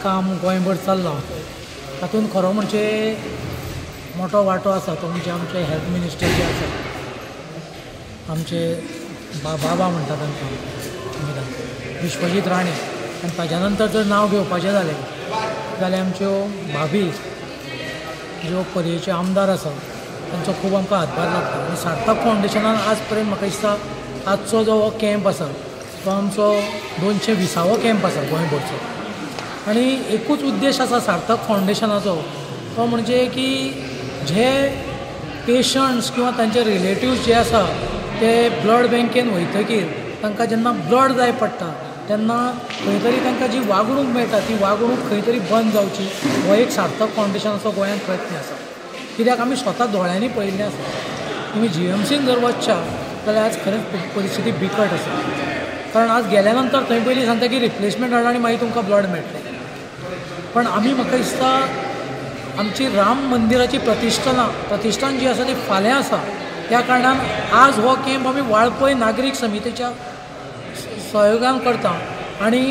काम गोंयभर चल्लां तातूंत खरो म्हणजे मोठो वांटो आसा तो म्हणजे आमचे हेल्थ मिनिस्टर जे आसा, आमचे बाबा म्हणटा तांकां आमी, विश्वजीत राणे. आनी ताज्या नंतर जर नांव घेवपाचें जालें जाल्यार आमच्यो भाभी ज्यो पर्येच्यो आमदार आसा तांचो खूब आमकां हातभार लागता. आनी सार्थक फावंडेशनान आज पर्यंत म्हाका दिसता आजचो जो हो कॅम्प आसा तो आमचो 220वो कॅम्प आसा गोंयभरचो. आनी एकूच उद्देश आसा सार्थक फावंडेशनाचो, तो म्हणजे की जे पेशंट्स किंवा तांचे रिलेटिव्स जे आसा ते ब्लड बँकेन वयतकीर तांकां जेन्ना ब्लड जाय पडटा तेन्ना खंय तरी तांकां जी वागणूक मेळटा ती वागणूक खंय तरी बंद जावची, हो एक सार्थक फावंडेशनाचो गोंयांत प्रयत्न आसा. कित्याक आमी स्वता दोळ्यांनी पळयिल्लें आसा. तुमी जीएमसीन जर वचशात जाल्यार आज खरेंच परिस्थिती बिकट आसा. कारण आज गेल्या नंतर थंय पयलीं सांगता की रिप्लेसमेंट हाडा आनी मागीर तुमकां ब्लड मेळटलें. पण आमी म्हाका दिसता आमची राम मंदिराची प्रतिश्ठान जी आसा ती फाल्यां आसा, त्या कारणान आज हो कॅम्प आमी वाळपय नागरीक समितीच्या सहयोगान करता. आनी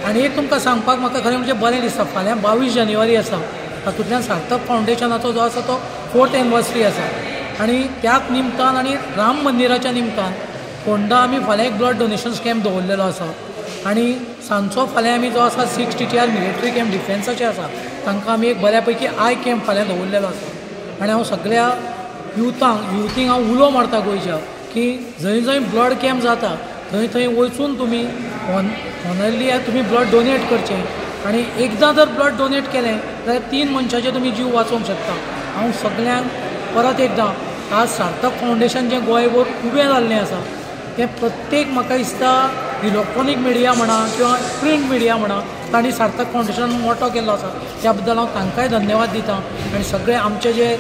आनी एक तुमकां सांगपाक म्हाका खरें म्हणजे बरें दिसता, फाल्यां 22 जानेवारी आसा, तातूंतल्यान सार्थक फावंडेशनाचो जो आसा तो 4th anniversary आसा. आनी त्याच निमतान आनी राम मंदिराच्या निमतान फोंडा आमी फाल्यां एक ब्लड डोनेशन कॅम्प दवरलेलो आसा. आनी सांजचो फाल्यां आमी जो आसा 6 TTR military camp डिफेन्साचे आसा तांकां आमी एक बऱ्या पैकी I camp फाल्यां दवरलेलो आसा. आनी हांव सगळ्या युथींक हांव उलो मारता गोंयच्या की जंय जंय ब्लड कॅम्प जाता थंय थंय वचून तुमी ऑनरली तुमी ब्लड डोनेट करचें. आनी एकदां जर ब्लड डोनेट केलें जाल्यार 3 मनशाचे तुमी जीव वाचोवंक शकता. हांव सगळ्यांक परत एकदां आज सार्थक फावंडेशन जें गोंयभर उबें जाल्लें आसा तें प्रत्येक म्हाका दिसता इलेक्ट्रॉनीक मिडिया म्हणा किंवा प्रिंट मिडिया म्हणा तांणी सार्थक फावंडेशन मोठो केल्लो आसा, त्या बद्दल हांव तांकांय धन्यवाद दिता. आनी सगळे आमचे जे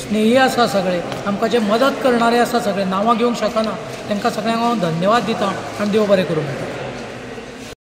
स्नेही आसा, सगळे आमकां जे मदत करणारे आसा, सगळे नांवां घेवंक शकना, तांकां सगळ्यांक हांव धन्यवाद दिता आनी देव बरें करूं म्हणटा.